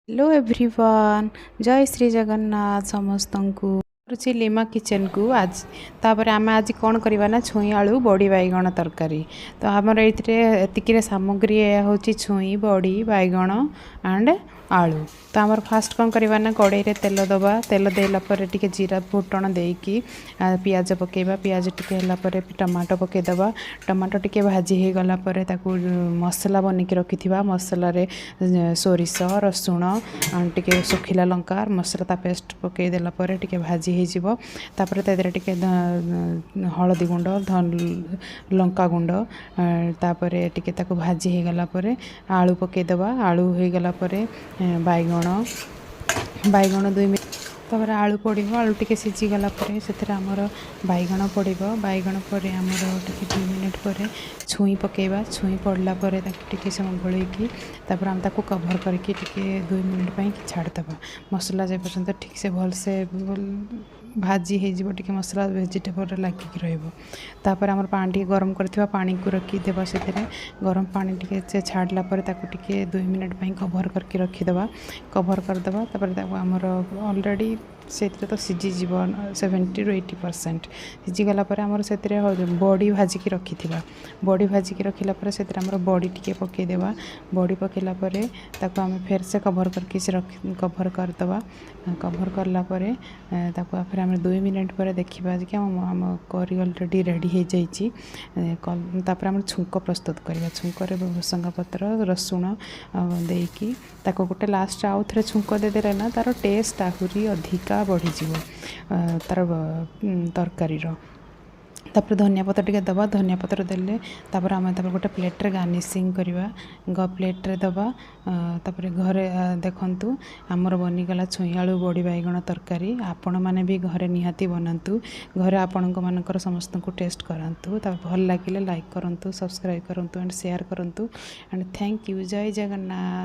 Hello everyone, ଜୟ ଶ୍ରୀ ଜଗନ୍ନାଥ ସମସ୍ତଙ୍କୁ। କରୁଛି ଲିମା କିଚେନକୁ ଆଜି। ତାପରେ ଆମେ ଆଜି କ'ଣ କରିବା ନା ଛୁଇଁ ଆଳୁ ବଡ଼ି ବାଇଗଣ ତରକାରୀ। ତ ଆମର ଏଇଥିରେ ଏତିକିରେ ସାମଗ୍ରୀ ହେଉଛି ଛୁଇଁ, ବଡ଼ି, ବାଇଗଣ ଆଣ୍ଡ ଆଳୁ। ତ ଆମର ଫାଷ୍ଟ କ'ଣ କରିବା ନା କଡ଼େଇରେ ତେଲ ଦେବା। ତେଲ ଦେଲା ପରେ ଟିକେ ଜିରା ଫୁଟଣ ଦେଇକି ପିଆଜ ପକାଇବା। ପିଆଜ ଟିକେ ହେଲା ପରେ ଟମାଟୋ ପକାଇଦେବା। ଟମାଟୋ ଟିକେ ଭାଜି ହେଇଗଲା ପରେ ତାକୁ ମସଲା ବନେଇକି ରଖିଥିବା ମସଲାରେ ସୋରିଷ, ରସୁଣ, ଟିକେ ଶୁଖିଲା ଲଙ୍କା ମସଲା, ତା ପେଷ୍ଟ ପକାଇ ଦେଲା ପରେ ଟିକେ ଭାଜି ହେଇଯିବ। ତାପରେ ତା ଦେହରେ ଟିକେ ହଳଦୀ ଗୁଣ୍ଡ, ଲଙ୍କା ଗୁଣ୍ଡ, ତାପରେ ଟିକେ ତାକୁ ଭାଜି ହେଇଗଲା ପରେ ଆଳୁ ପକାଇଦେବା। ଆଳୁ ହେଇଗଲା ପରେ ବାଇଗଣ, ବାଇଗଣ 2 ମିନିଟ୍, ତାପରେ ଆଳୁ ପଡ଼ିବ। ଆଳୁ ଟିକେ ସିଝିଗଲା ପରେ ସେଥିରେ ଆମର ବାଇଗଣ ପଡ଼ିବ। ବାଇଗଣ ପରେ ଆମର ଟିକେ 2 ମିନିଟ୍ ପରେ ଛୁଇଁ ପକାଇବା। ଛୁଇଁ ପଡ଼ିଲା ପରେ ତାକୁ ଟିକେ ସମୟ ଗୋଳେଇକି ତାପରେ ଆମେ ତାକୁ କଭର୍ କରିକି ଟିକେ 2 ମିନିଟ୍ ପାଇଁ ଛାଡ଼ିଦେବା। ମସଲା ଯେ ପର୍ଯ୍ୟନ୍ତ ଠିକ୍ସେ ଭଲସେ ଭାଜି ହେଇଯିବ, ଟିକେ ମସଲା ଭେଜିଟେବଲ୍ରେ ଲାଗିକି ରହିବ। ତାପରେ ଆମର ପାଣି ଟିକେ ଗରମ କରିଥିବା ପାଣିକୁ ରଖିଦେବା। ସେଥିରେ ଗରମ ପାଣି ଟିକେ ସେ ଛାଡ଼ିଲା ପରେ ତାକୁ ଟିକେ 2 ମିନିଟ୍ ପାଇଁ କଭର୍ କରିକି ରଖିଦେବା। କଭର୍ କରିଦେବା, ତାପରେ ତାକୁ ଆମର ଅଲରେଡ଼ି ସେଥିରେ ତ ସିଝିଯିବ 70ରୁ 80%। ସିଝିଗଲା ପରେ ଆମର ସେଥିରେ ବଡ଼ି ଭାଜିକି ରଖିଥିବା। ବଡ଼ି ଭାଜିକି ରଖିଲା ପରେ ସେଥିରେ ଆମର ବଡ଼ି ଟିକେ ପକାଇଦେବା। ବଡ଼ି ପକାଇଲା ପରେ ତାକୁ ଆମେ ଫେର୍ ସେ କଭର୍ କରିକି ସେ ରଖି କଭର୍ କରିଦେବା। କଭର୍ କଲା ପରେ ତାକୁ ଫେର୍ ଆମେ 2 ମିନିଟ୍ ପରେ ଦେଖିବା ଯେ କି ଆମ କରି ଅଲରେଡ଼ି ରେଡ଼ି ହେଇଯାଇଛି। ତାପରେ ଆମର ଛୁଙ୍କ ପ୍ରସ୍ତୁତ କରିବା। ଛୁଙ୍କରେ ଭୃସଙ୍ଗ ପତ୍ର, ରସୁଣ ଦେଇକି ତାକୁ ଗୋଟେ ଲାଷ୍ଟ ଆଉ ଥରେ ଛୁଙ୍କ ଦେଇଦେଲେ ନା ତା'ର ଟେଷ୍ଟ ଆହୁରି ଅଧିକା ବଢ଼ିଯିବ ତା'ର ତରକାରୀର। ତାପରେ ଧନିଆ ପତ୍ର ଟିକେ ଦେବା। ଧନିଆ ପତ୍ର ଦେଲେ ତାପରେ ଆମେ ତାପରେ ଗୋଟେ ପ୍ଲେଟ୍ରେ ଗାର୍ନିସିଂ କରିବା, ପ୍ଲେଟ୍ରେ ଦେବା। ତାପରେ ଘରେ ଦେଖନ୍ତୁ, ଆମର ବନିଗଲା ଛୁଇଁ ଆଳୁ ବଡ଼ି ବାଇଗଣ ତରକାରୀ। ଆପଣମାନେ ବି ଘରେ ନିହାତି ବନାନ୍ତୁ। ଘରେ ଆପଣଙ୍କ ମାନଙ୍କର ସମସ୍ତଙ୍କୁ ଟେଷ୍ଟ କରାନ୍ତୁ। ତାପରେ ଭଲ ଲାଗିଲେ ଲାଇକ୍ କରନ୍ତୁ, ସବସ୍କ୍ରାଇବ୍ କରନ୍ତୁ ଆଣ୍ଡ ସେୟାର କରନ୍ତୁ and thank you. Jay Jagannath.